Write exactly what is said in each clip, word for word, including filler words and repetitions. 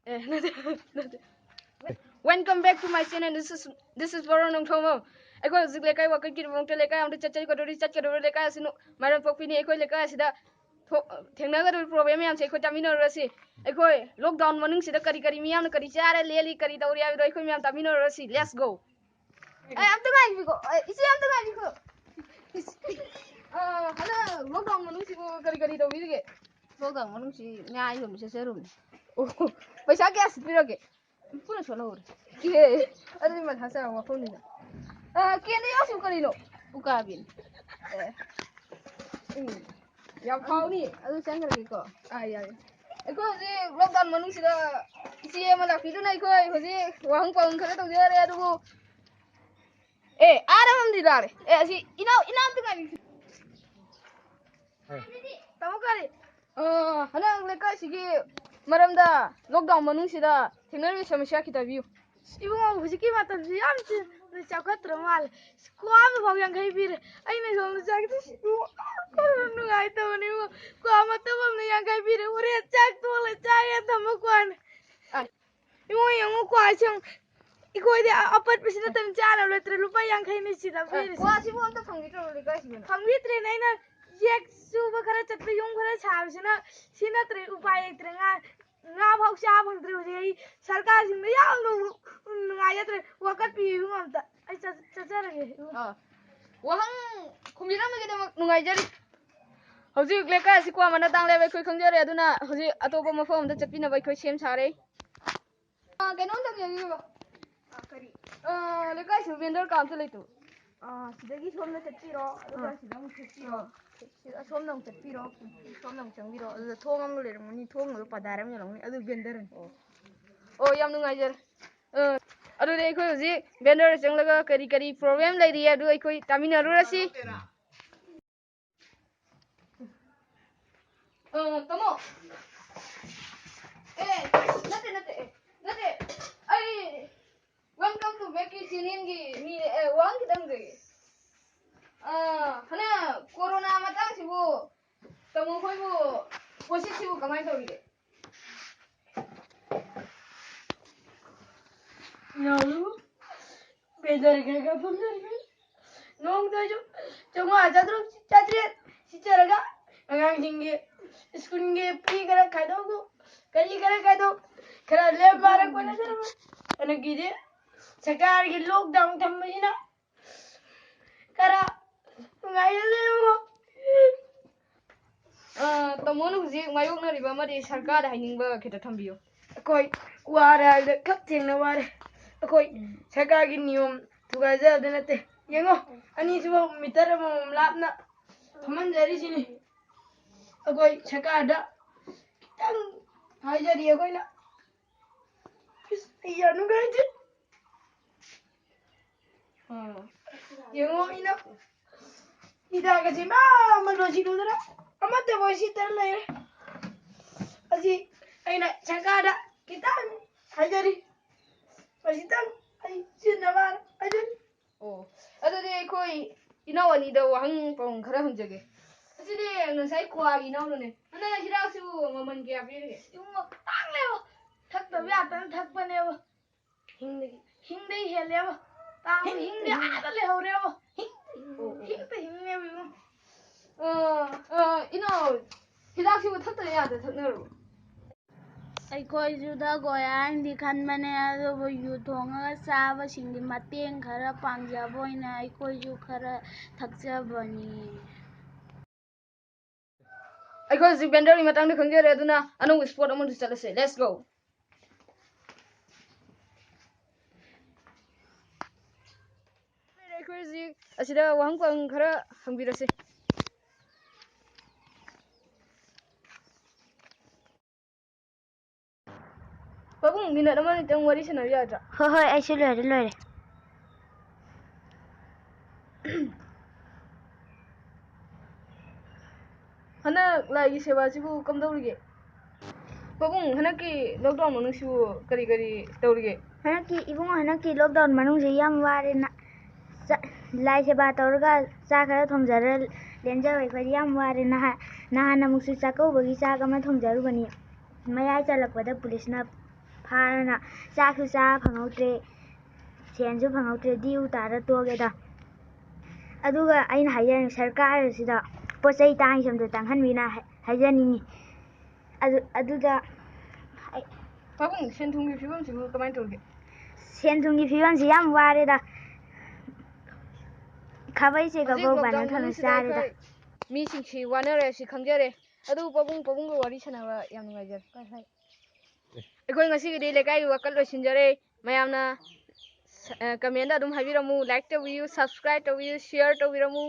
ꯑꯦ, ꯅꯠꯇꯦ, ꯅꯠꯇꯦ꯫ Welcome back to my channel. This is, this is Varun Nongthomo. ꯑꯩꯈꯣꯏ ꯍꯧꯖꯤꯛ ꯂꯩꯀꯥꯏ ꯋꯥꯀꯠꯀꯤꯗꯃꯛꯇ ꯂꯩꯀꯥꯏ ꯑꯃꯗ ꯆꯠꯆꯒꯗꯧꯔꯤ꯫ ꯆꯠꯀꯗꯧꯔꯤ ꯂꯩꯀꯥꯏ ꯑꯁꯤ ꯅꯣ-, ꯃꯥꯏꯔꯣꯝ ꯄꯣꯛꯄꯤꯅꯤ꯫ ꯑꯩꯈꯣꯏ ꯂꯩꯀꯥꯏ ꯑꯁꯤꯗ ꯊꯣ-, ꯊꯦꯡꯅꯒꯗꯧꯔꯤꯕ problem ꯃꯌꯥꯝꯁꯦ ꯑꯩꯈꯣꯏ ꯇꯥꯃꯤꯟꯅꯔꯨꯔꯁꯤ꯫ ꯑꯩꯈꯣꯏ lockdown ꯃꯅꯨꯡꯁꯤꯗ ꯀꯔꯤ ꯀꯔꯤ ꯃꯤꯌꯥꯝꯅ ꯀꯔꯤ ꯆꯥꯔ ꯂꯦꯜꯂꯤ, ꯀꯔꯤ ꯇꯧꯔꯤ ꯍꯥꯏꯕꯗꯣ ꯑꯩꯈꯣꯏ ꯃꯌꯥꯝ ꯇꯥꯃꯤꯟꯅꯔꯨꯔꯁꯤ꯫ Let's go. ꯑꯦ, ꯑꯝꯇ ꯉꯥꯏꯕꯤꯈꯣ꯫ ꯑꯦ, ꯏꯆꯦ, ꯑꯝꯇ ꯉꯥꯏꯕꯤꯈꯣ꯫ ꯏꯆꯦ, ꯑ, ꯍꯟꯗꯛ lockdown ꯃꯅꯨꯡꯁꯤꯕꯨ ꯀꯔꯤ ꯀꯔꯤ ꯇꯧꯕꯤꯔꯤꯒꯦ? Lockdown ꯃꯅꯨꯡꯁꯤ ꯉꯥ ꯌꯣꯟꯕ ꯆꯠꯆꯔꯨꯕꯅꯤ꯫ ꯑꯣ, ꯄꯩꯁꯥ ꯀꯌꯥ ꯁꯤꯠꯄꯤꯔꯒꯦ? ꯄꯨꯟꯅ ꯁꯣꯠꯍꯧꯔꯦ꯫ ꯑꯦ, ꯑꯗꯨꯗꯤ ꯃꯊꯥ ꯁꯥꯕ ꯋꯥꯐꯝꯅꯤꯅ꯫ ꯑ, ꯀꯦꯟꯗ ꯌꯥꯎꯁꯤꯕꯨ ꯀꯔꯤꯅꯣ? ꯎꯀꯥꯕꯤꯅꯤ꯫ ꯑꯦ꯫ ꯎꯝ꯫ ꯌꯥꯝ ꯐꯥꯎꯅꯤ꯫ ꯑꯗꯨ ꯆꯪꯈ꯭ꯔꯒꯦꯀꯣ꯫ ꯑꯥ, ꯌꯥꯏ꯫ ꯑꯩꯈꯣꯏ ꯍꯧꯖꯤꯛ lockdown ꯃꯅꯨꯡꯁꯤꯗ ꯏꯆꯦ ꯑꯃ ꯂꯥꯛꯄꯤꯗꯨꯅ ꯑꯩꯈꯣꯏ ꯍꯧꯖꯤꯛ ꯋꯥꯍꯪ ꯄꯥꯎꯍꯪ ꯈꯔ ꯇꯧꯖꯔꯦ, ꯑꯗꯨꯕꯨ, ꯑꯦ, ꯑꯥꯔ ꯑꯃꯗꯤ ꯂꯥꯛꯑꯦ꯫ ꯑꯦ, ꯑꯁꯤ ꯏꯅꯥꯎ, ꯏꯅꯥꯎ ꯑꯝꯇ ꯉꯥꯏꯕꯤꯌꯨ꯫ ꯍꯣꯏ꯫ ꯇꯥꯃꯣ ꯀꯔꯤ? ꯑ, ꯍꯟꯗꯛ ꯂꯩꯀꯥꯏꯁꯤꯒꯤ ꯃꯔꯝꯗ lockdown ꯃꯅꯨꯡꯁꯤꯗ ꯊꯦꯡꯅꯔꯤꯕ ꯁꯃꯁ꯭ꯌꯥ ꯈꯤꯇ ꯍꯥꯏꯕꯤꯌꯨ꯫ ꯏꯕꯨꯡꯉꯣ, ꯍꯧꯖꯤꯛꯀꯤ ꯃꯇꯝꯁꯤ ꯌꯥꯝ ꯊꯤꯅ ꯆꯥꯎꯈꯠꯇ꯭ꯔ ꯃꯥꯜꯂꯦ꯫ ꯀ꯭ꯋꯥ ꯑꯃꯐꯥꯎ ꯌꯥꯡꯈꯩ ꯄꯤꯔꯦ꯫ ꯑꯩꯅ ꯁꯣꯝꯗ ꯆꯥꯛꯇꯤ ꯅꯨꯡꯉꯥꯏꯇꯕꯅꯦ ꯏꯕꯨꯡꯉꯣ꯫ ꯀ꯭ꯋꯥ ꯃꯇꯞ ꯑꯃꯅ ꯌꯥꯡꯈꯩ ꯄꯤꯔꯦ꯫ ꯍꯣꯔꯦꯟ ꯆꯥꯛ ꯇꯣꯛꯂ ꯆꯥꯒꯦ ꯊꯝꯕ ꯀ꯭ꯋꯥꯅꯦ꯫ ꯑ꯫ ꯏꯕꯨꯡꯉꯣ, ꯌꯦꯡꯉꯨ ꯀ꯭ꯋꯥꯁꯦ ꯌꯦꯡꯉꯨ꯫ ꯑꯩꯈꯣꯏꯗꯤ ꯑ-, ꯑꯄꯠꯄꯁꯤ ꯅꯠꯇꯅ ꯆꯥꯅꯕ ꯂꯩꯇ꯭ꯔꯦ꯫ ꯂꯨꯄꯥ ꯌꯥꯡꯈꯩꯅꯤ ꯁꯤꯗ ꯑ, ꯄꯤꯔꯤꯁꯦ꯫ ꯀ꯭ꯋꯥꯁꯤꯕꯨ ꯑꯝꯇ ꯐꯪꯕꯤꯗ꯭ꯔꯕ ꯂꯩꯀꯥꯏꯁꯤꯗꯅ? ꯐꯪꯕꯤꯗ꯭ꯔꯦꯅꯦ꯫ ꯑꯩꯅ ꯌꯦꯛ ꯁꯨꯕ ꯈꯔ ꯆꯠꯄ, ꯌꯨꯝ ꯈꯔ ꯁꯥꯕꯁꯤꯅ ꯁꯤ ꯅꯠꯇ꯭ꯔꯦ ꯎꯄꯥꯏ ꯂꯩꯇ꯭ꯔꯦ꯫ ꯉꯥ ꯉꯥ ꯐꯥꯎ ꯆꯥ ꯐꯪꯗ꯭ꯔꯦ ꯍꯧꯖꯤꯛ꯫ ꯑꯩ ꯁꯔꯀꯥꯔꯁꯤꯡꯗ ꯌꯥꯝꯅ ꯅꯨꯡꯉꯥꯏꯖꯗ꯭ꯔꯦ꯫ ꯋꯥꯀꯠꯄꯤꯌꯨ ꯏꯕꯨꯡꯉꯣ ꯑꯝꯇ꯫ ꯑꯩ ꯆꯠ-, ꯆꯠꯆꯔꯒꯦ ꯏꯕꯨꯡꯉꯣ꯫ ꯑꯥ꯫ ꯋꯥꯍꯪ ꯈꯨꯝꯕꯤꯔꯝꯕꯒꯤꯗꯃꯛ ꯅꯨꯡꯉꯥꯏꯖꯔꯤ꯫ ꯍꯧꯖꯤꯛ ꯂꯩꯀꯥꯏ ꯑꯁꯤ ꯀ꯭ꯋꯥ ꯃꯅꯥ ꯇꯥꯡꯂꯦ ꯍꯥꯏꯕ ꯑꯩꯈꯣꯏ ꯈꯪꯖꯔꯦ, ꯑꯗꯨꯅ ꯍꯧꯖꯤꯛ ꯑꯇꯣꯞꯄ ꯃꯐꯝ ꯑꯃꯗ ꯆꯠꯄꯤꯅꯕ ꯑꯩꯈꯣꯏ ꯁꯦꯝ ꯁꯥꯔꯦ꯫ ꯑꯥ, ꯀꯩꯅꯣꯝꯇ ꯍꯪꯖꯒꯦꯕ꯫ ꯑꯥ, ꯀꯔꯤ? ꯑꯥ, ꯂꯩꯀꯥꯏꯁꯤꯕꯨ vendor ꯀꯥ ꯑꯝꯇ ꯂꯩꯇ꯭ꯔꯣ? ꯑꯥ, ꯁꯤꯗꯒꯤ ꯁꯣꯝꯗ ꯆꯠꯄꯤꯔꯣ, ꯑꯗꯨꯒ ꯑꯥ꯫ ꯁꯤꯗ ꯑꯃꯨꯛ ꯆꯠꯄꯤꯔꯣ꯫ ꯑꯥ꯫ ꯁꯤꯗ ꯁꯣꯝꯗ ꯑꯃꯨꯛ ꯆꯠꯄꯤꯔꯣ, ꯁꯣꯝꯗ ꯑꯃꯨꯛ ꯆꯪꯕꯤꯔꯣ꯫ ꯑꯗꯨꯗ ꯊꯣꯡ ꯑꯃ ꯂꯩꯔꯝꯒꯅꯤ, ꯊꯣꯡꯗꯣ ꯄꯗꯥꯔ ꯑꯃ ꯌꯥꯜꯂꯝꯒꯅꯤ, ꯑꯗꯨ vendorꯅꯤ꯫ ꯑꯣ꯫ ꯑꯣ, ꯌꯥꯝ ꯅꯨꯡꯉꯥꯏꯖꯔꯦ꯫ ꯑꯥ, ꯑꯗꯨꯗꯤ ꯑꯩꯈꯣꯏ ꯍꯧꯖꯤꯛ vendor ꯆꯪꯂꯒ ꯀꯔꯤ ꯀꯔꯤ problem ꯂꯩꯔꯤ ꯑꯗꯨ ꯑꯩꯈꯣꯏ ꯇꯥꯃꯤꯟꯅꯔꯨꯔꯁꯤ꯫ ꯑ, ꯇꯥꯃꯣ꯫ ꯑꯦ, ꯅꯠꯇꯦ, ꯅꯠꯇꯦ, ꯑꯦ, ꯅꯠꯇꯦ꯫ ꯑꯩ Welcome to Back ꯀꯤ channelꯒꯤ ꯃꯤꯅꯦ꯫ ꯑꯦ, ꯋꯥꯍꯪ ꯈꯤꯇꯪ ꯍꯪꯖꯒꯦ꯫ ꯑ, ꯍꯟꯗꯛ corona ꯃꯇꯥꯡꯁꯤꯕꯨ ꯇꯥꯃꯣ ꯈꯣꯏꯕꯨ ꯄꯣꯠꯁꯤꯠꯁꯤꯕꯨ ꯀꯃꯥꯏꯅ ꯇꯧꯔꯤꯒꯦ? ꯉꯥꯎꯔꯨ꯫ ꯀꯩꯗꯧꯔꯒꯦ? ꯐꯝꯗꯣꯔꯤꯕꯅꯤ꯫ ꯅꯣꯡꯃꯗꯁꯨ ꯆꯥꯝꯃꯉꯥ, ꯆꯥꯇ꯭ꯔꯨꯛ, ꯆꯥꯇ꯭ꯔꯦꯠ ꯁꯤꯠꯆꯔꯒ ꯑꯉꯥꯡꯁꯤꯡꯒꯤ ꯁ꯭ꯀꯨꯜꯒꯤ ꯐꯤ ꯈꯔ ꯈꯥꯏꯗꯣꯛꯎ, ꯀꯔꯤ ꯈꯔ ꯈꯥꯏꯗꯣꯛ, ꯈꯔ ꯂꯦꯝ ꯃꯥꯔꯛꯄ ꯅꯠꯇꯅ ꯍꯟꯗꯛꯀꯤꯗꯤ ꯁꯔꯀꯥꯔꯒꯤ ꯂꯣꯛꯗꯥꯎꯟ ꯊꯝꯕꯁꯤꯅ ꯈꯔ ꯅꯨꯡꯉꯥꯏꯍꯜꯂꯦ ꯌꯦꯡꯉꯣ꯫ ꯑ, ꯇꯥꯃꯣꯅ ꯍꯧꯖꯤꯛ ꯃꯥꯌꯣꯛꯅꯔꯤꯕ ꯑꯃꯗꯤ ꯁꯔꯀꯥꯔꯗ ꯍꯥꯏꯅꯤꯡꯕ ꯈꯤꯇ ꯊꯝꯕꯤꯌꯨ꯫ ꯑꯩꯈꯣꯏ ꯋꯥꯔꯦ ꯍꯥꯏꯕꯗ ꯈꯞ ꯊꯦꯡꯅ ꯋꯥꯔꯦ꯫ ꯑꯩꯈꯣꯏ ꯁꯔꯀꯥꯔꯒꯤ ꯅꯤꯌꯣꯝ ꯊꯨꯒꯥꯏꯖꯕꯗ ꯅꯠꯇꯦ꯫ ꯌꯦꯡꯉꯣ, ꯑꯅꯤꯁꯤꯕꯨ ꯃꯤꯇꯔ ꯑꯃꯃꯝ ꯂꯥꯞꯅ ꯐꯝꯍꯟꯖꯔꯤꯁꯤꯅꯤ꯫ ꯑꯩꯈꯣꯏ ꯁꯔꯀꯥꯔꯗ ꯈꯤꯇꯪ ꯍꯥꯏꯖꯔꯤ ꯑꯩꯈꯣꯏꯅ꯫ ꯏꯁ, ꯑꯩ ꯌꯥꯝ ꯅꯨꯡꯉꯥꯏꯇꯦ꯫ ꯑꯥ꯫ ꯌꯦꯡꯉꯣ, ꯏꯅꯥꯎ꯫ ꯍꯤꯗꯥꯛ ꯑꯁꯤ ꯃꯌꯥꯝ ꯑꯃ ꯂꯣꯏꯁꯤꯜꯂꯨꯗꯅ ꯑꯃꯠꯇ ꯂꯣꯏꯁꯤꯟꯗꯅ ꯂꯩꯔꯦ꯫ ꯑꯁꯤ ꯑꯩꯅ ꯁꯔꯀꯥꯔꯗ ꯈꯤꯇꯪ ꯍꯥꯏꯖꯔꯤ꯫ ꯑꯁꯤꯇꯪ ꯑꯩ ꯁꯤꯖꯤꯟꯅꯕ ꯍꯥꯏꯖꯔꯤ꯫ ꯑꯣ, ꯑꯗꯨꯗꯤ ꯑꯩꯈꯣꯏ ꯏꯅꯥꯎ ꯑꯅꯤꯗ ꯋꯥꯍꯪ ꯄꯥꯎꯍꯪ ꯈꯔ ꯍꯪꯖꯒꯦ꯫ ꯑꯁꯤꯗꯤ ꯉꯁꯥꯏ ꯀ꯭ꯋꯥꯒꯤ ꯏꯅꯥꯎꯅꯅꯦ꯫ ꯍꯟꯗꯛ ꯍꯤꯗꯥꯛꯁꯤꯕꯨ ꯃꯃꯜ ꯀꯌꯥ ꯄꯤꯔꯤꯒꯦ? ꯏꯕꯨꯡꯉꯣ, ꯇꯥꯡꯂꯦꯕ꯫ ꯊꯛꯇꯕ ꯌꯥꯗꯅ ꯊꯛꯄꯅꯦꯕ꯫ ꯍꯤꯡꯗꯒꯤ꯫ ꯍꯤꯡꯗꯩ ꯍꯦꯜꯂꯦꯕ꯫ ꯇꯥꯡꯕ ꯍꯤꯡ-, ꯍꯤꯡꯗꯤ ꯑꯥꯗ ꯂꯩꯍꯧꯔꯦꯕ꯫ ꯍꯤꯡ-, ꯑꯣ, ꯑꯣ꯫ ꯍꯤꯡꯗ ꯍꯤꯡꯅꯦꯕ ꯏꯕꯨꯡꯉꯣ꯫ ꯑ, ꯑ, ꯏꯅꯥꯎ, ꯍꯤꯗꯥꯛꯁꯤꯕꯨ ꯊꯛꯇꯕ ꯌꯥꯗ ꯊꯛꯅꯔꯕꯣ? ꯑꯩꯈꯣꯏꯁꯨ ꯊꯛꯑꯣꯏ ꯍꯥꯏꯅꯗꯤ ꯈꯟꯕꯅꯦ, ꯑꯗꯨꯕꯨ ꯌꯨ ꯊꯣꯡꯉꯒ ꯆꯥꯕꯁꯤꯡꯒꯤ ꯃꯇꯦꯡ ꯈꯔ ꯄꯥꯡꯖꯕ ꯑꯣꯏꯅ ꯑꯩꯈꯣꯏꯁꯨ ꯈꯔ ꯊꯛꯆꯕꯅꯤ꯫ ꯑꯩꯈꯣꯏ ꯍꯧꯖꯤꯛ ꯕꯦꯟꯗꯔꯒꯤ ꯃꯇꯥꯡꯗ ꯈꯪꯖꯔꯦ, ꯑꯗꯨꯅ ꯑꯅꯧꯕ ꯁ꯭ꯄꯣꯠ ꯑꯃꯗ ꯆꯠꯂꯁꯦ꯫ Let's go. ꯑꯩꯈꯣꯏ ꯍꯧꯖꯤꯛ ꯑꯁꯤꯗ ꯋꯥꯍꯪ ꯄꯥꯎꯍꯪ ꯈꯔ ꯍꯪꯕꯤꯔꯁꯤ꯫ ꯄꯥꯕꯨꯡ, ꯃꯤꯅꯠ ꯑꯃ ꯑꯅꯤꯇꯪ ꯋꯥꯔꯤ ꯁꯥꯟꯅꯕ ꯌꯥꯒꯗ꯭ꯔꯥ? ꯍꯣꯏ, ꯍꯣꯏ, ꯑꯩꯁꯨ ꯂꯣꯏꯔꯦ, ꯂꯣꯏꯔꯦ꯫ ꯍꯟꯗꯛ ꯂꯥꯏꯒꯤ ꯁꯦꯕꯥꯁꯤꯕꯨ ꯀꯝꯗꯧꯔꯤꯒꯦ? ꯄꯥꯕꯨꯡ, ꯍꯟꯗꯛꯀꯤ ꯂꯣꯛꯗꯥꯎꯟ ꯃꯅꯨꯡꯁꯤꯕꯨ ꯀꯔꯤ ꯀꯔꯤ ꯇꯧꯔꯤꯒꯦ? ꯍꯟꯗꯛꯀꯤ, ꯏꯕꯨꯡꯉꯣ, ꯍꯟꯗꯛꯀꯤ ꯂꯣꯛꯗꯥꯎꯟ ꯃꯅꯨꯡꯁꯤ ꯌꯥꯝ ꯋꯥꯔꯦ꯫ ꯅ-, ꯆ-, ꯂꯥꯏ ꯁꯦꯕꯥ ꯇꯧꯔꯒ ꯆꯥꯛ ꯈꯔ ꯊꯣꯡꯖꯔ ꯂꯦꯟꯖꯕ ꯑꯩꯈꯣꯏꯗꯤ ꯌꯥꯝ ꯋꯥꯔꯦ꯫ ꯅꯍꯥꯟ, ꯅꯍꯥꯟ ꯑꯃꯨꯛꯁꯨ ꯆꯥꯛꯀꯧꯕꯒꯤ ꯆꯥꯛ ꯑꯃ ꯊꯣꯡꯖꯔꯨꯕꯅꯤ꯫ ꯃꯌꯥꯏ ꯆꯜꯂꯛꯄꯗ ꯄꯨꯂꯤꯁꯅ ꯐꯥꯔꯅ ꯆꯥꯛꯁꯨ ꯆꯥꯕ ꯐꯪꯍꯧꯗ꯭ꯔꯦ, ꯁꯦꯟꯁꯨ ꯐꯪꯍꯧꯗ꯭ꯔꯦ, ꯗ꯭ꯌꯨ ꯇꯥꯔ ꯇꯣꯛꯑꯒꯦꯗ꯫ ꯑꯗꯨꯒ ꯑꯩꯅ ꯍꯥꯏꯖꯔꯤꯅꯤ, ꯁꯔꯀꯥꯔꯁꯤꯗ ꯄꯣꯠ ꯆꯩ ꯇꯥꯡꯉꯤꯁꯦ ꯑꯝꯇ ꯇꯥꯡꯍꯟꯕꯤꯅ ꯍꯥꯏ- ꯍꯥꯏꯖꯅꯤꯡꯉꯤ꯫ ꯑꯗꯨ ꯑꯗꯨꯗ ꯑꯩ- ꯄꯥꯕꯨꯡ, ꯁꯦꯟ ꯊꯨꯝꯒꯤ ꯐꯤꯕꯝꯁꯤꯕꯨ ꯀꯃꯥꯏꯅ ꯇꯧꯔꯤꯒꯦ? ꯁꯦꯟ ꯊꯨꯝꯒꯤ ꯐꯤꯕꯝꯁꯤ ꯌꯥꯝ ꯋꯥꯔꯦꯗ꯫ ꯈꯥꯕꯩ ꯆꯦꯒ ꯍꯧꯖꯤꯛ ꯐꯥꯎ ꯕꯥꯅ lockdown ꯊꯝꯅ ꯃꯅꯨꯡꯁꯤꯗ ꯆꯥꯔꯦꯗ꯫ ꯑꯩꯈꯣꯏ ꯃꯤꯁꯤꯡꯁꯤ ꯋꯥꯅꯔꯦ ꯍꯥꯏꯁꯤ ꯈꯪꯖꯔꯦ꯫ ꯑꯗꯨꯕꯨ ꯄꯥꯕꯨꯡ, ꯄꯥꯕꯨꯡꯒ ꯋꯥꯔꯤ ꯁꯥꯟꯅꯕ ꯌꯥꯝ ꯅꯨꯡꯉꯥꯏꯖꯔꯦ꯫ ꯍꯣꯏ, ꯍꯣꯏ꯫ ꯑꯩꯈꯣꯏ ꯉꯁꯤꯒꯤꯗꯤ ꯂꯩꯀꯥꯏꯒꯤ ꯋꯥꯀꯠ ꯂꯣꯏꯁꯤꯟꯖꯔꯦ꯫ ꯃꯌꯥꯝꯅ ꯁ- ꯑ, comment ꯑꯗꯨꯝ ꯍꯥꯏꯕꯤꯔꯝꯃꯨ, like ꯇꯧꯕꯤꯌꯨ, subscribe ꯇꯧꯕꯤꯌꯨ, share ꯇꯧꯕꯤꯔꯝꯃꯨ꯫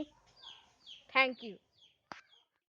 Thank you꯫